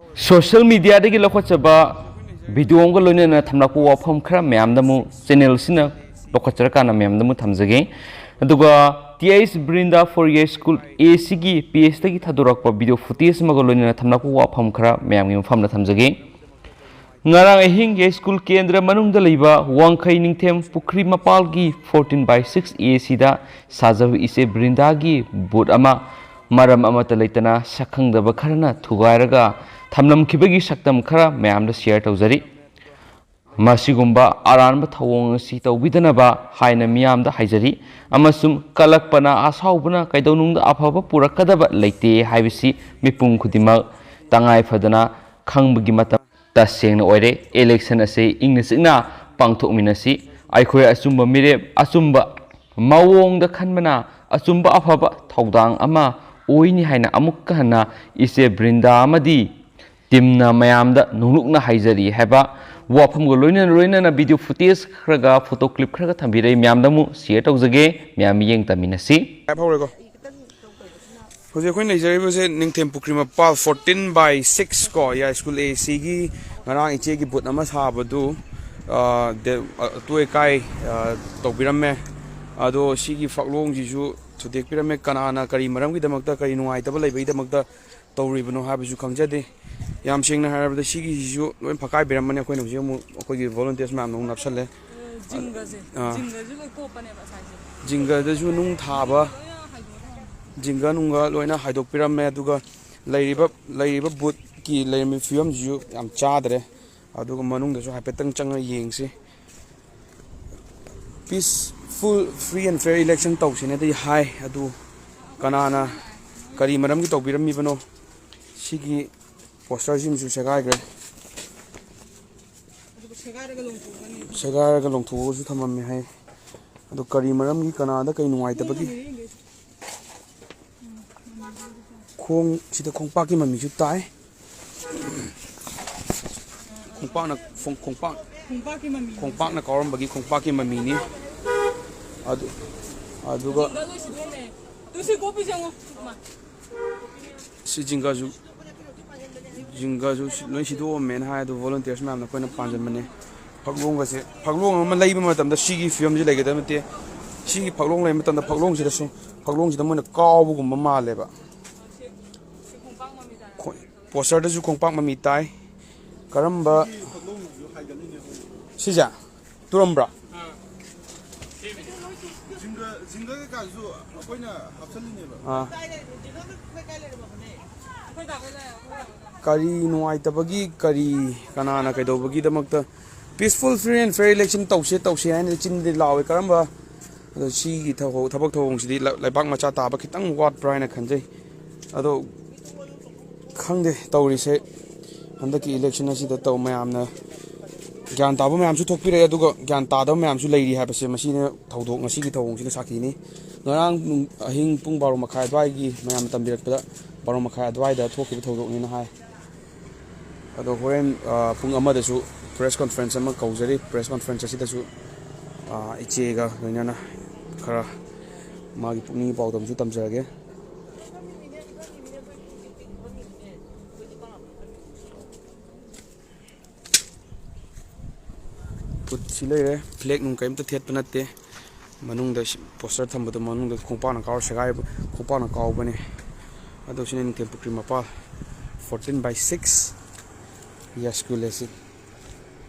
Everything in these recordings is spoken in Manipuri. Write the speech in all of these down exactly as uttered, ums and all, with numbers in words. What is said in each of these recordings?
ꯁꯣꯁꯤꯌꯦꯜ ꯃꯤꯗꯤꯌꯥꯗꯒꯤ ꯂꯧꯈꯠꯆꯕ ꯚꯤꯗꯤꯑꯣ ꯑꯃꯒ ꯂꯣꯏꯅꯅ ꯊꯝꯂꯛꯄ ꯋꯥꯐꯝ ꯈꯔ ꯃꯌꯥꯝꯗ ꯑꯃꯨꯛ ꯆꯦꯅꯦꯜꯁꯤꯅ ꯂꯧꯈꯠꯆꯔꯀꯥꯟꯗ ꯃꯌꯥꯝꯗ ꯑꯃꯨꯛ ꯊꯝꯖꯒꯦ꯫ ꯑꯗꯨꯒ ꯇꯤ ꯑꯩꯁ ꯕ꯭ꯔꯤꯟꯗꯥ ꯐꯣꯔ ꯌꯔ ꯁ꯭ꯀꯨꯜ ꯑꯦ ꯁꯤꯒꯤ ꯄꯦꯖꯇꯒꯤ ꯊꯥꯗꯣꯔꯛꯄ ꯚꯤꯗꯤꯑꯣ ꯐꯨꯇꯦꯖ ꯑꯃꯒ ꯂꯣꯏꯅꯅ ꯊꯝꯂꯛꯄ ꯋꯥꯐꯝ ꯈꯔ ꯃꯌꯥꯝꯒꯤ ꯃꯐꯝꯗ ꯊꯝꯖꯒꯦ꯫ ꯉꯔꯥꯡ ꯑꯍꯤꯡ ꯌꯥꯏꯁ꯭ꯀꯨꯜ ꯀꯦꯟꯗ꯭ꯔ ꯃꯅꯨꯡꯗ ꯂꯩꯕ ꯋꯥꯡꯈꯩ ꯅꯤꯡꯊꯦꯝ ꯄꯨꯈ꯭ꯔꯤ ꯃꯄꯥꯜꯒꯤ ꯐꯣꯔꯇꯤꯟ ꯕꯥꯏ ꯁꯤꯛꯁ ꯑꯦ ꯁꯤꯗ ꯁꯥꯖꯕ ꯏꯆꯦ ꯕ꯭ꯔꯤꯟꯗꯥꯒꯤ ꯕꯨꯠ ꯑꯃ ꯃꯔꯝ ꯑꯃꯠꯇ ꯂꯩꯇꯅ ꯁꯛꯈꯪꯗꯕ ꯈꯔꯅ ꯊꯨꯒꯥꯏꯔꯒ ꯊꯝꯂꯝꯈꯤꯕꯒꯤ ꯁꯛꯇꯝ ꯈꯔ ꯃꯌꯥꯝꯗ ꯁꯤꯌꯔ ꯇꯧꯖꯔꯤ꯫ ꯃꯁꯤꯒꯨꯝꯕ ꯑꯔꯥꯟꯕ ꯊꯧꯑꯣꯡ ꯑꯁꯤ ꯇꯧꯕꯤꯗꯅꯕ ꯍꯥꯏꯅ ꯃꯤꯌꯥꯝꯗ ꯍꯥꯏꯖꯔꯤ, ꯑꯃꯁꯨꯡ ꯀꯂꯛꯄꯅ, ꯑꯁꯥꯎꯕꯅ ꯀꯩꯗꯧꯅꯨꯡꯗ ꯑꯐꯕ ꯄꯨꯔꯛꯀꯗꯕ ꯂꯩꯇꯦ ꯍꯥꯏꯕꯁꯤ ꯃꯤꯄꯨꯝ ꯈꯨꯗꯤꯡꯃꯛ ꯇꯉꯥꯏ ꯐꯗꯅ ꯈꯪꯕꯒꯤ ꯃꯇꯝ ꯇꯁꯦꯡꯅ ꯑꯣꯏꯔꯦ꯫ ꯏꯂꯦꯛꯁꯟ ꯑꯁꯤ ꯏꯪꯅ ꯆꯤꯛꯅ ꯄꯥꯡꯊꯣꯛꯃꯤꯟꯅꯁꯤ꯫ ꯑꯩꯈꯣꯏ ꯑꯆꯨꯝꯕ ꯃꯤꯔꯦꯞ, ꯑꯆꯨꯝꯕ ꯃꯑꯣꯡꯗ ꯈꯟꯕꯅ ꯑꯆꯨꯝꯕ ꯑꯐꯕ ꯊꯧꯗꯥꯡ ꯑꯃ ꯑꯣꯏꯅꯤ ꯍꯥꯏꯅ ꯑꯃꯨꯛꯀ ꯍꯟꯅ ꯏꯆꯦ ꯕ꯭ꯔꯤꯟꯗꯥ ꯑꯃꯗꯤ ꯇꯤꯝꯅ ꯃꯌꯥꯝꯗ ꯅꯣꯡꯂꯨꯛꯅ ꯍꯥꯏꯖꯔꯤ ꯍꯥꯏꯕ ꯋꯥꯐꯝꯒ ꯂꯣꯏꯅꯅ, ꯂꯣꯏꯅꯅ ꯚꯤꯗꯤꯑꯣ ꯐꯨꯇꯦꯖ ꯈꯔꯒ ꯐꯣꯇꯣ ꯀ꯭ꯂꯤꯞ ꯈꯔꯒ ꯊꯝꯕꯤꯔꯛꯏ꯫ ꯃꯌꯥꯝꯗ ꯑꯃꯨꯛ ꯁꯤꯌꯔ ꯇꯧꯖꯒꯦ, ꯃꯌꯥꯝ ꯃꯤꯠꯌꯦꯡ ꯇꯝꯃꯤꯟꯅꯁꯤ꯫ ꯍꯧꯖꯤꯛ ꯑꯩꯈꯣꯏꯅ ꯂꯩꯖꯔꯤꯕꯁꯦ ꯅꯤꯡꯊꯦꯝ ꯄꯨꯈ꯭ꯔꯤ ꯃꯄꯥꯜ ꯐꯣꯔꯇꯤꯟ ꯕꯥꯏ ꯁꯤꯛꯁ ꯀꯣ, ꯌꯥꯏꯁ꯭ꯀꯨꯜ ꯑꯦ ꯁꯤꯒꯤ ꯉꯔꯥꯡ ꯏꯆꯦꯒꯤ ꯕꯨꯠ ꯑꯃ ꯁꯥꯕꯗꯨ, ꯑ, ꯗꯦ-, ꯑ, ꯑꯇꯣꯏ ꯑꯀꯥꯏ, ꯑ, ꯇꯧꯕꯤꯔꯝꯃꯦ꯫ ꯑꯗꯣ ꯁꯤꯒꯤ ꯐꯛꯂꯣꯡꯁꯤꯁꯨ ꯊꯨꯗꯦꯛꯄꯤꯔꯝꯃꯦ꯫ ꯀꯅꯥꯅ ꯀꯔꯤ ꯃꯔꯝꯒꯤꯗꯃꯛꯇ, ꯀꯔꯤ ꯅꯨꯡꯉꯥꯏꯇꯕ ꯂꯩꯕꯒꯤꯗꯃꯛꯇ ꯇꯧꯔꯤꯕꯅꯣ ꯍꯥꯏꯕꯁꯨ ꯈꯪꯖꯗꯦ꯫ ꯌꯥꯝ ꯁꯦꯡꯅ ꯍꯥꯏꯔꯕꯗ ꯁꯤꯒꯤꯁꯤꯁꯨ ꯂꯣꯏ ꯐꯛꯀꯥꯏꯕꯤꯔꯝꯃꯅꯤ꯫ ꯑꯩꯈꯣꯏꯅ ꯍꯧꯖꯤꯛ ꯑꯃꯨꯛ ꯑꯩꯈꯣꯏꯒꯤ ꯚꯣꯂꯨꯟꯇꯤꯌꯔꯁ ꯃꯌꯥꯝꯅ ꯑꯃꯨꯛ ꯅꯞꯁꯜꯂꯦ꯫ ꯖꯤꯡꯒꯁꯦ, ꯑꯥ꯫ ꯖꯤꯡꯒꯁꯨ ꯂꯣꯏ ꯀꯣꯞꯄꯅꯦꯕ ꯉꯁꯥꯏꯁꯦ꯫ ꯖꯤꯡꯒꯗꯁꯨ ꯅꯨꯡ ꯊꯥꯕ, ꯖꯤꯡꯒ ꯅꯨꯡꯒ ꯂꯣꯏꯅ ꯍꯥꯏꯗꯣꯛꯄꯤꯔꯝꯃꯦ꯫ ꯑꯗꯨꯒ ꯂꯩꯔꯤꯕ, ꯂꯩꯔꯤꯕ ꯕꯨꯠꯀꯤ ꯂꯩꯔꯝꯃꯤꯕ ꯐꯤꯕꯝꯁꯤꯁꯨ ꯌꯥꯝ ꯆꯥꯗ꯭ꯔꯦ꯫ ꯑꯗꯨꯒ ꯃꯅꯨꯡꯗꯁꯨ ꯍꯥꯏꯐꯦꯠꯇꯪ ꯆꯪꯉ ꯌꯦꯡꯁꯤ꯫ Peaceful, free and fair election ꯇꯧꯁꯦꯅꯗꯤ ꯍꯥꯏ, ꯑꯗꯨ ꯀꯅꯥꯅ ꯀꯔꯤ ꯃꯔꯝꯒꯤ ꯇꯧꯕꯤꯔꯝꯃꯤꯕꯅꯣ? ꯁꯤꯒꯤ ꯄꯣꯁꯇꯔꯁꯤꯃꯁꯨ ꯁꯦꯒꯥꯏꯈ꯭ꯔꯦ꯫ ꯁꯦꯒꯥꯏꯔꯒ ꯂꯣꯡꯊꯣꯛꯑꯒꯁꯨ ꯊꯝꯃꯝꯃꯦ ꯍꯥꯏ꯫ ꯑꯗꯨ ꯀꯔꯤ ꯃꯔꯝꯒꯤ, ꯀꯅꯥꯗ ꯀꯔꯤ ꯅꯨꯡꯉꯥꯏꯇꯕꯒꯤ? ꯈꯣꯡ, ꯁꯤꯗ ꯈꯣꯡꯄꯥꯛꯀꯤ ꯃꯃꯤꯁꯨ ꯇꯥꯏ꯫ ꯈꯣꯡꯄꯥꯛꯅ, ꯈꯣꯡ-, ꯈꯣꯡꯄꯥꯛ, ꯈꯣꯡꯄꯥꯛꯀꯤ ꯃꯃꯤ꯫ ꯈꯣꯡꯄꯥꯛꯅ ꯀꯥꯎꯔꯝꯕꯒꯤ ꯈꯣꯡꯄꯥꯛꯀꯤ ꯃꯃꯤꯅꯤ꯫ ꯑꯗꯨ, ꯑꯗꯨꯒ ꯖꯤꯡꯒ ꯂꯣꯏ ꯁꯤꯗꯣꯛꯑꯝꯃꯦ꯫ ꯇꯨ ꯁꯤ ꯀꯣꯄꯤꯁꯦ ꯌꯦꯡꯉꯣ꯫ ꯁꯤ ꯖꯤꯡꯒꯁꯨ ꯁꯤꯡꯒꯁꯨ ꯁꯤ-, ꯂꯣꯏ ꯁꯤꯗꯣꯛꯑꯝꯃꯦꯅ ꯍꯥꯏ, ꯑꯗꯨ volunteers ꯃꯌꯥꯝꯅ ꯑꯩꯈꯣꯏꯅ ꯄꯥꯟꯁꯤꯟꯕꯅꯦ꯫ ꯐꯛꯂꯣꯡꯒꯁꯦ, ꯐꯛꯂꯣꯡ ꯑꯃ ꯂꯩꯕ ꯃꯇꯝꯗ ꯁꯤꯒꯤ ꯐꯤꯕꯝꯁꯤ ꯂꯩꯒꯗꯕ ꯅꯠꯇꯦ꯫ ꯁꯤꯒꯤ ꯐꯛꯂꯣꯡ ꯂꯩꯕ ꯃꯇꯝꯗ ꯐꯛꯂꯣꯡꯁꯤꯗꯁꯨ, ꯐꯛꯂꯣꯡꯁꯤꯗ ꯃꯣꯏꯅ ꯀꯥꯎꯕꯒꯨꯝꯕ ꯃꯥꯜꯂꯦꯕ꯫ ꯈꯣ-, posterꯗꯁꯨ ꯈꯣꯡꯄꯥꯛ ꯃꯃꯤ ꯇꯥꯏ꯫ ꯀꯔꯝꯕ? ꯁꯤꯁꯦ? ꯇꯨꯔꯝꯕ꯭ꯔꯥ? ꯖꯤꯡꯒ, ꯖꯤꯡꯒ ꯀꯩꯀꯥꯁꯨ ꯑꯩꯈꯣꯏꯅ ꯍꯥꯞꯆꯜꯂꯤꯅꯦꯕ꯫ ꯑꯥ꯫ ꯀꯔꯤ ꯅꯨꯡꯉꯥꯏꯇꯕꯒꯤ, ꯀꯔꯤ, ꯀꯅꯥꯅ ꯀꯩꯗꯧꯕꯒꯤꯗꯃꯛꯇ peaceful, free and fair election ꯇꯧꯁꯦ, ꯇꯧꯁꯦ ꯍꯥꯏꯅ ꯆꯤꯟꯗꯤ ꯂꯥꯎꯋꯦ꯫ ꯀꯔꯝꯕ? ꯑꯗꯣ ꯁꯤꯒꯤ ꯊꯕꯛ, ꯊꯕꯛ ꯊꯧꯑꯣꯡꯁꯤꯗꯤ ꯂ-, ꯂꯩꯕꯥꯛ ꯃꯆꯥ ꯇꯥꯕ ꯈꯤꯇꯪ ꯋꯥꯠꯄ꯭ꯔꯥ ꯍꯥꯏꯅ ꯈꯟꯖꯩ꯫ ꯑꯗꯣ ꯈꯪꯗꯦ ꯇꯧꯔꯤꯁꯦ꯫ ꯍꯟꯗꯛꯀꯤ election ꯑꯁꯤꯗ ꯇꯧ ꯃꯌꯥꯝꯅ ꯒ꯭ꯌꯥꯟ ꯇꯥꯕ ꯃꯌꯥꯝꯁꯨ ꯊꯣꯛꯄꯤꯔꯛꯑꯦ, ꯑꯗꯨꯒ ꯒ꯭ꯌꯥꯟ ꯇꯥꯗꯕ ꯃꯌꯥꯝꯁꯨ ꯂꯩꯔꯤ ꯍꯥꯏꯕꯁꯦ ꯃꯁꯤꯅ ꯊꯧꯗꯣꯛ, ꯉꯁꯤꯒꯤ ꯊꯧꯑꯣꯡꯁꯤꯅ ꯁꯥꯈꯤꯅꯤ꯫ ꯉꯔꯥꯡ ꯅꯨꯡ-, ꯑꯍꯤꯡ ꯄꯨꯡ ꯕꯥꯔꯣ ꯃꯈꯥꯏ ꯑꯗꯨꯋꯥꯏꯒꯤ ꯃꯌꯥꯝꯅ ꯇꯝꯕꯤꯔꯛꯄꯗ ꯕꯥꯔꯣ ꯃꯈꯥꯏ ꯑꯗꯨꯋꯥꯏꯗ ꯊꯣꯛꯈꯤꯕ ꯊꯧꯗꯣꯛꯅꯦꯅ ꯍꯥꯏ꯫ ꯑꯗꯣ ꯍꯣꯔꯦꯟ, ꯑ, ꯄꯨꯡ ꯑꯃꯗꯁꯨ press conference ꯑꯃ ꯀꯧꯖꯔꯤ꯫ Press conference ꯑꯁꯤꯗꯁꯨ, ꯑ, ꯏꯆꯦꯒ ꯂꯣꯏꯅꯅ ꯈꯔ ꯃꯥꯒꯤ ꯄꯨꯛꯅꯤꯡꯒꯤ ꯄꯥꯎꯗꯝꯁꯨ ꯇꯝꯖꯔꯒꯦ꯫ ꯄꯨꯠꯁꯤ ꯂꯩꯔꯦ, flag ꯅꯨꯡ ꯀꯔꯤꯝꯇ ꯊꯦꯠꯄ ꯅꯠꯇꯦ꯫ ꯃꯅꯨꯡꯗ ꯁꯤ-, poster ꯊꯝꯕꯗꯣ ꯃꯅꯨꯡꯗ ꯈꯣꯡꯄꯥꯛꯅ ꯀꯥꯎꯔ ꯁꯦꯒꯥꯏꯕ, ꯈꯣꯡꯄꯥꯛꯅ ꯀꯥꯎꯕꯅꯦ꯫ ꯑꯗꯣ ꯁꯤꯅ ꯅꯤꯡꯊꯦꯝ ꯄꯨꯈ꯭ꯔꯤ ꯃꯄꯥꯜ, fourteen by six, ꯌꯥꯏꯁ꯭ꯀꯨꯜ ꯑꯁꯤ꯫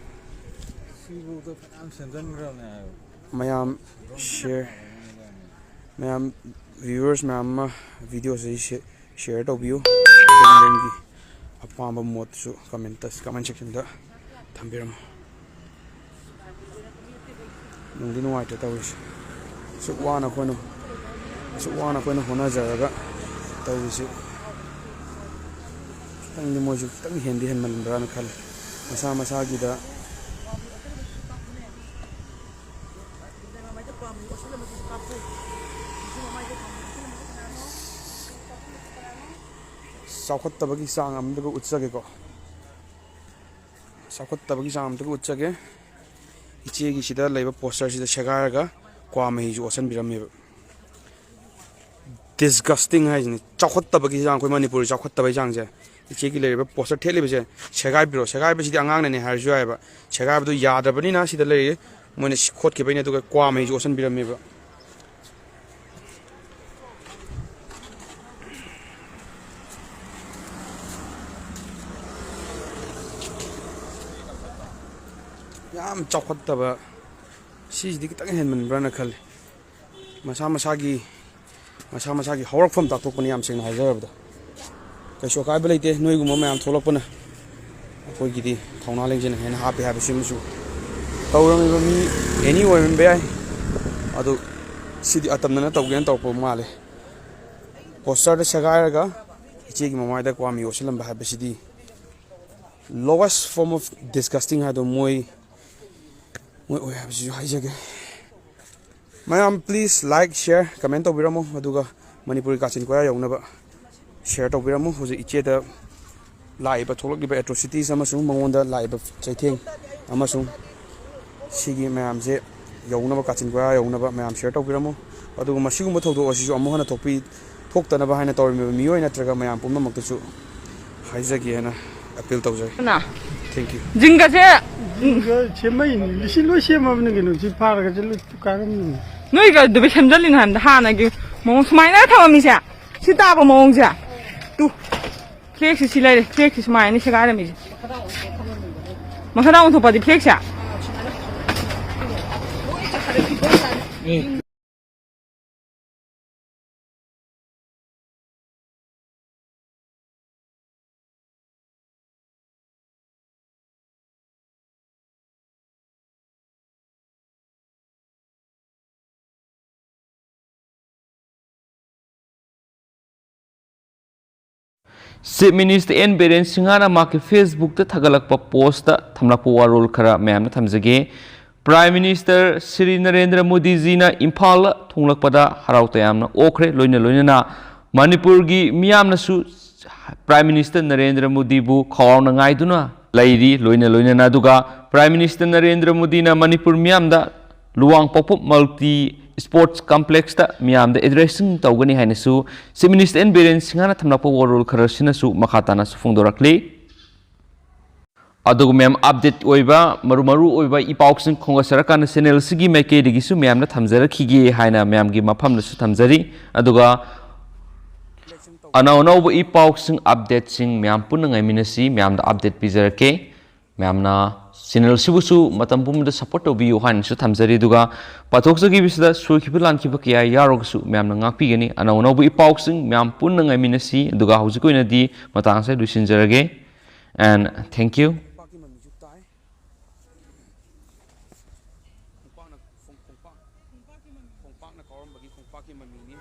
ꯁꯤꯐꯧꯗ ꯐꯅꯌꯥꯝ ꯁꯦꯝꯖꯤꯟꯈ꯭ꯔꯕꯅꯦ ꯍꯥꯏꯕ꯫ ꯃꯌꯥꯝ share, ꯃꯌꯥꯝ viewers ꯃꯌꯥꯝ ꯑꯃ videoꯁꯤ share, share ꯇꯧꯕꯤꯌꯨ꯫ ꯑꯗꯣꯝ ꯑꯗꯣꯝꯒꯤ ꯑꯄꯥꯝꯕ ꯃꯣꯠꯁꯨ comment, comment sectionꯗ ꯊꯝꯕꯤꯔꯝꯃꯨ꯫ ꯅꯨꯡꯗꯤ ꯅꯨꯡꯉꯥꯏꯇꯦ ꯇꯧꯔꯤꯁꯦ꯫ ꯑꯁꯨꯛ ꯋꯥꯅ ꯑꯩꯈꯣꯏꯅ, ꯑꯁꯨꯛ ꯋꯥꯅ ꯑꯩꯈꯣꯏꯅ ꯍꯣꯠꯅꯖꯔꯒ ꯇꯧꯔꯤꯁꯤ ꯈꯤꯇꯪꯗꯤ ꯃꯣꯏꯁꯨ ꯈꯤꯇꯪ ꯍꯦꯟꯗꯤ ꯍꯦꯟꯃꯟꯕ꯭ꯔꯥꯅ ꯈꯜꯂꯤ꯫ ꯃꯁꯥ ꯃꯁꯥꯒꯤꯗ ꯆꯥꯎꯈꯠꯇꯕꯒꯤ ꯆꯥꯡ ꯑꯃꯗꯒ ꯎꯠꯆꯒꯦꯀꯣ꯫ ꯆꯥꯎꯈꯠꯇꯕꯒꯤ ꯆꯥꯡ ꯑꯃꯗꯒ ꯎꯠꯆꯒꯦ꯫ ꯏꯆꯦꯒꯤꯁꯤꯗ ꯂꯩꯕ posterꯁꯤꯗ ꯁꯦꯒꯥꯏꯔꯒ ꯀ꯭ꯋꯥ ꯃꯍꯤꯁꯨ ꯑꯣꯠꯁꯟꯕꯤꯔꯝꯃꯦꯕ꯫ Disgusting ꯍꯥꯏꯁꯤꯅꯤ꯫ ꯆꯥꯎꯈꯠꯇꯕꯒꯤ ꯆꯥꯡ, ꯑꯩꯈꯣꯏ ꯃꯅꯤꯄꯨꯔꯒꯤ ꯆꯥꯎꯈꯠꯇꯕꯒꯤ ꯆꯥꯡꯁꯦ ꯏꯆꯦꯒꯤ ꯂꯩꯔꯤꯕ ꯄꯣꯁꯇꯔ ꯊꯦꯠꯂꯤꯕꯁꯦ ꯁꯦꯒꯥꯏꯕꯤꯔꯣ, ꯁꯦꯒꯥꯏꯕꯁꯤꯗꯤ ꯑꯉꯥꯡꯅꯅꯦ ꯍꯥꯏꯔꯁꯨ ꯌꯥꯏꯑꯕ꯫ ꯁꯦꯒꯥꯏꯕꯗꯣ ꯌꯥꯗ꯭ꯔꯕꯅꯤꯅ ꯁꯤꯗ ꯂꯩꯔꯤ, ꯃꯣꯏꯅ ꯁꯤ ꯈꯣꯠꯈꯤꯕꯩꯅꯦ꯫ ꯑꯗꯨꯒ ꯀ꯭ꯋꯥ ꯃꯍꯤꯁꯨ ꯑꯣꯠꯁꯟꯕꯤꯔꯝꯃꯦꯕ꯫ ꯌꯥꯝ ꯆꯥꯎꯈꯠꯇꯕ, ꯁꯤꯁꯤꯗꯤ ꯈꯤꯇꯪ ꯍꯦꯟꯃꯟꯕ꯭ꯔꯥꯅ ꯈꯜꯂꯤ꯫ ꯃꯁꯥ ꯃꯁꯥꯒꯤ, ꯃꯁꯥ ꯃꯁꯥꯒꯤ ꯍꯧꯔꯛꯐꯝ ꯇꯥꯛꯊꯣꯛꯄꯅꯤ, ꯌꯥꯝ ꯁꯦꯡꯅ ꯍꯥꯏꯖꯔꯕꯗ꯫ ꯀꯩꯁꯨ ꯑꯀꯥꯏꯕ ꯂꯩꯇꯦ, ꯅꯣꯏꯒꯨꯝꯕ ꯃꯌꯥꯝ ꯊꯣꯛꯂꯛꯄꯅ ꯑꯩꯈꯣꯏꯒꯤꯗꯤ ꯊꯧꯅꯥ ꯂꯤꯡꯖꯦꯜ ꯍꯦꯟꯅ ꯍꯥꯞꯄꯦ ꯍꯥꯏꯕꯁꯤꯃꯁꯨ꯫ ꯇꯧꯔꯝꯃꯤꯕ ꯃꯤ ꯑꯦꯅꯤ ꯑꯣꯏꯔꯝꯕ ꯌꯥꯏ, ꯑꯗꯨ ꯁꯤꯗꯤ ꯑꯇꯝꯅꯅ ꯇꯧꯒꯦꯅ ꯇꯧꯔꯛꯄ ꯃꯥꯜꯂꯦ꯫ ꯄꯣꯁꯇꯔꯗ ꯁꯦꯒꯥꯏꯔꯒ ꯏꯆꯦꯒꯤ ꯃꯃꯥꯏꯗ ꯀ꯭ꯋꯥ ꯃꯍꯤ ꯑꯣꯠꯁꯤꯜꯂꯝꯕ ꯍꯥꯏꯕꯁꯤꯗꯤ lowest form of disgusting ꯍꯥꯏꯗꯣ ꯃꯣꯏ, ꯃꯣꯏ ꯑꯣꯏ ꯍꯥꯏꯕꯁꯤꯁꯨ ꯍꯥꯏꯖꯒꯦ꯫ ꯃꯌꯥꯝ please like, share, comment ꯇꯧꯕꯤꯔꯝꯃꯣ, ꯑꯗꯨꯒ ꯃꯅꯤꯄꯨꯔꯒꯤ ꯀꯥꯆꯤꯟ ꯀꯣꯌꯥ ꯌꯧꯅꯕ share ꯇꯧꯕꯤꯔꯝꯃꯣ꯫ ꯍꯧꯖꯤꯛ ꯏꯆꯦꯗ ꯂꯥꯛꯏꯕ, ꯊꯣꯛꯂꯛꯂꯤꯕ atrocities ꯑꯃꯁꯨꯡ ꯃꯉꯣꯟꯗ ꯂꯥꯛꯏꯕ ꯆꯩꯊꯦꯡ ꯑꯃꯁꯨꯡ ꯁꯤꯒꯤ ꯃꯌꯥꯝꯁꯦ ꯌꯧꯅꯕ, ꯀꯥꯆꯤꯟ ꯀꯣꯌꯥ ꯌꯧꯅꯕ ꯃꯌꯥꯝ share ꯇꯧꯕꯤꯔꯝꯃꯨ꯫ ꯑꯗꯨꯒ ꯃꯁꯤꯒꯨꯝꯕ ꯊꯧꯗꯣꯛ ꯑꯁꯤꯁꯨ ꯑꯃꯨꯛ ꯍꯟꯅ ꯊꯣꯛꯄꯤ-, ꯊꯣꯛꯇꯅꯕ ꯍꯥꯏꯅ ꯇꯧꯔꯝꯃꯤꯕ ꯃꯤꯑꯣꯏ ꯅꯠꯇ꯭ꯔꯒ ꯃꯌꯥꯝ ꯄꯨꯝꯅꯃꯛꯇꯁꯨ ꯍꯥꯏꯖꯒꯦ ꯍꯥꯏꯅ appeal ꯇꯧꯖꯔꯤ꯫ ꯀꯅꯥ? Thank you꯫ ꯖꯤꯡꯒꯁꯦ, ꯎꯝ, ꯖꯤꯡꯒ ꯁꯦꯝꯃꯛꯏꯅꯤ꯫ ꯂꯤꯁꯤꯡ ꯂꯣꯏ ꯁꯦꯝꯃꯕꯅꯤ ꯀꯩꯅꯣ꯫ ꯁꯤ ꯐꯥꯔꯒ ꯆꯠꯂꯨ ꯀꯥꯔꯝꯃꯤꯅꯤ꯫ ꯅꯣꯏ ꯀꯩꯗꯧꯕꯩ ꯁꯦꯝꯖꯜꯂꯤꯅꯣ ꯍꯥꯏꯕꯗ ꯍꯥꯟꯅꯒꯤ ꯃꯑꯣꯡ ꯁꯨꯃꯥꯏꯅ ꯊꯝꯃꯝꯃꯤꯁꯦ? ꯁꯤ ꯇꯥꯕ ꯃꯑꯣꯡꯁꯦ? ꯇꯨ꯫ Flagꯁꯤ ꯁꯤ ꯂꯩꯔꯦ꯫ Flagꯁꯤ ꯁꯨꯃꯥꯏꯅ ꯁꯦꯒꯥꯏꯔꯝꯃꯤꯁꯦ꯫ ꯃꯈꯥꯗ ꯑꯣꯟꯊꯣꯛꯄꯗꯤ flagꯁꯦ? Chief Minister N ꯕꯤꯔꯦꯟ ꯁꯤꯡꯍꯅ ꯃꯍꯥꯛꯀꯤ Facebookꯇ ꯊꯥꯒꯠꯂꯛꯄ postꯇ ꯊꯝꯂꯛꯄ ꯋꯥꯔꯣꯜ ꯈꯔ ꯃꯌꯥꯝꯅ ꯊꯝꯖꯒꯦ꯫ Prime Minister ꯁ꯭ꯔꯤ ꯅꯔꯦꯟꯗ꯭ꯔ ꯃꯣꯗꯤꯖꯤꯅ ꯏꯝꯐꯥꯜꯗ ꯊꯨꯡꯂꯛꯄꯗ ꯍꯔꯥꯎ ꯇꯌꯥꯝꯅ ꯑꯣꯛꯈ꯭ꯔꯦ꯫ ꯂꯣꯏꯅ ꯂꯣꯏꯅꯅ ꯃꯅꯤꯄꯨꯔꯒꯤ ꯃꯤꯌꯥꯝꯅꯁꯨ Prime Minister ꯅꯔꯦꯟꯗ꯭ꯔ ꯃꯣꯗꯤꯕꯨ ꯈꯧꯔꯥꯡꯅ ꯉꯥꯏꯗꯨꯅ ꯂꯩꯔꯤ꯫ ꯂꯣꯏꯅ ꯂꯣꯏꯅꯅ ꯑꯗꯨꯒ Prime Minister ꯅꯔꯦꯟꯗ꯭ꯔ ꯃꯣꯗꯤꯅ ꯃꯅꯤꯄꯨꯔ ꯃꯤꯌꯥꯝꯗ ꯂꯨꯋꯥꯡ ꯄꯣꯛꯄ multi ꯁ꯭ꯄꯣꯔꯠꯁ ꯀꯝꯄ꯭ꯂꯦꯛꯁꯇ ꯃꯤꯌꯥꯝꯗ ꯑꯦꯗ꯭ꯔꯦꯁꯤꯡ ꯇꯧꯒꯅꯤ ꯍꯥꯏꯅꯁꯨ ꯆꯤꯐ ꯃꯤꯅꯤꯁꯇꯔ ꯑꯦꯟ ꯕꯤꯔꯦꯟ ꯁꯤꯡꯍꯅ ꯊꯝꯂꯛꯄ ꯋꯥꯔꯣꯜ ꯈꯔꯁꯤꯅꯁꯨ ꯃꯈꯥ ꯇꯥꯅꯁꯨ ꯐꯣꯡꯗꯣꯔꯛꯂꯤ꯫ ꯑꯗꯨꯒ ꯃꯌꯥꯝ, ꯑꯞꯗꯦꯠ ꯑꯣꯏꯕ, ꯃꯔꯨ ꯃꯔꯨ ꯑꯣꯏꯕ ꯏ ꯄꯥꯎꯁꯤꯡ ꯈꯣꯝꯒꯠꯆꯔꯀꯥꯟꯗ ꯆꯦꯅꯦꯜꯁꯤꯒꯤ ꯃꯥꯏꯀꯩꯗꯒꯤꯁꯨ ꯃꯌꯥꯝꯅ ꯊꯝꯖꯔꯛꯈꯤꯒꯦ ꯍꯥꯏꯅ ꯃꯌꯥꯝꯒꯤ ꯃꯐꯝꯗꯁꯨ ꯊꯝꯖꯔꯤ꯫ ꯑꯗꯨꯒ ꯑꯅꯧ ꯑꯅꯧꯕ ꯏ ꯄꯥꯎꯁꯤꯡ, ꯑꯞꯗꯦꯠꯁꯤꯡ ꯃꯌꯥꯝ ꯄꯨꯟꯅ ꯉꯥꯏꯃꯤꯟꯅꯁꯤ꯫ ꯃꯌꯥꯝꯗ ꯑꯞꯗꯦꯠ ꯄꯤꯖꯔꯛꯀꯦ꯫ ꯃꯌꯥꯝꯅ ꯆꯦꯅꯦꯜꯁꯤꯕꯨꯁꯨ ꯃꯇꯝ ꯄꯨꯝꯕꯗ ꯁꯞꯄꯣꯔꯠ ꯇꯧꯕꯤꯌꯨ ꯍꯥꯏꯅꯁꯨ ꯊꯝꯖꯔꯤ꯫ ꯑꯗꯨꯒ ꯄꯥꯊꯣꯛꯆꯈꯤꯕꯁꯤꯗ ꯁꯣꯏꯈꯤꯕ ꯂꯥꯟꯈꯤꯕ ꯀꯌꯥ ꯌꯥꯎꯔꯒꯁꯨ ꯃꯌꯥꯝꯅ ꯉꯥꯛꯄꯤꯒꯅꯤ꯫ ꯑꯅꯧ ꯑꯅꯧꯕ ꯏ ꯄꯥꯎꯁꯤꯡ ꯃꯌꯥꯝ ꯄꯨꯟꯅ ꯉꯥꯏꯃꯤꯟꯅꯁꯤ꯫ ꯑꯗꯨꯒ ꯍꯧꯖꯤꯛꯀꯤ ꯑꯣꯏꯅꯗꯤ ꯃꯇꯥꯡ ꯑꯁꯤꯗ ꯂꯣꯏꯁꯤꯟꯖꯔꯒꯦ꯫ And thank you. ꯈꯣꯡꯄꯥꯛꯀꯤ ꯃꯃꯤꯁꯨ ꯇꯥꯏ꯫ ꯈꯣꯡꯄꯥꯛꯅ, ꯈꯣꯡ-, ꯈꯣꯡꯄꯥꯛ-, ꯈꯣꯡꯄꯥꯛꯅ ꯀꯥꯎꯔꯝꯕꯒꯤ ꯈꯣꯡꯄꯥꯛꯀꯤ ꯃꯃꯤꯅꯤ꯫